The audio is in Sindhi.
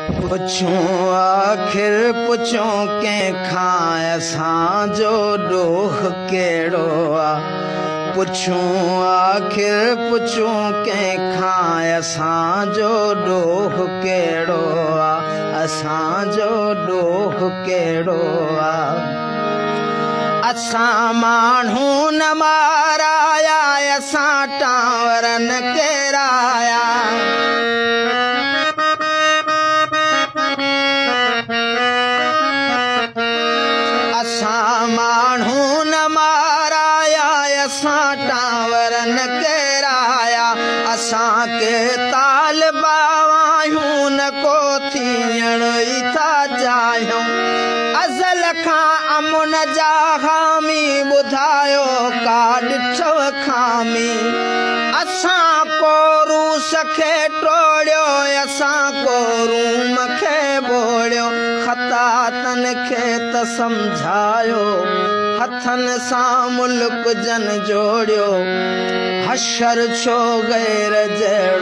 پڇون آخر پڇون ڪنهن کان اسان جو ڏوهه ڪهڙو آ؟ پڇون آخر پڇون ڪنهن کان اسان جو ڏوهه ڪهڙو آ؟ اسان جو ڏوهه ڪهڙو آ؟ اسان ماڻهو نه مارايا، اسان ٽاورن ڪيرايا. اسان ماڻهو نه مارايا، اسان ٽاورن ڪيرايا. اسان ڪي طالبا آهيون، نه ڪو ٿيڻ ئي ٿا چاهيون. ازل کان امن جا حامي، ٻڌايو ڪا ڏٺو خامي؟ اسان ڪو روس کي ٽوڙيو، اسان ڪو روم کي ٻوڙيو؟ خطا تن کي ته سمجهايو، هٿن سان ملڪ جن جوڙيو. حشر ڇو غير جهڙو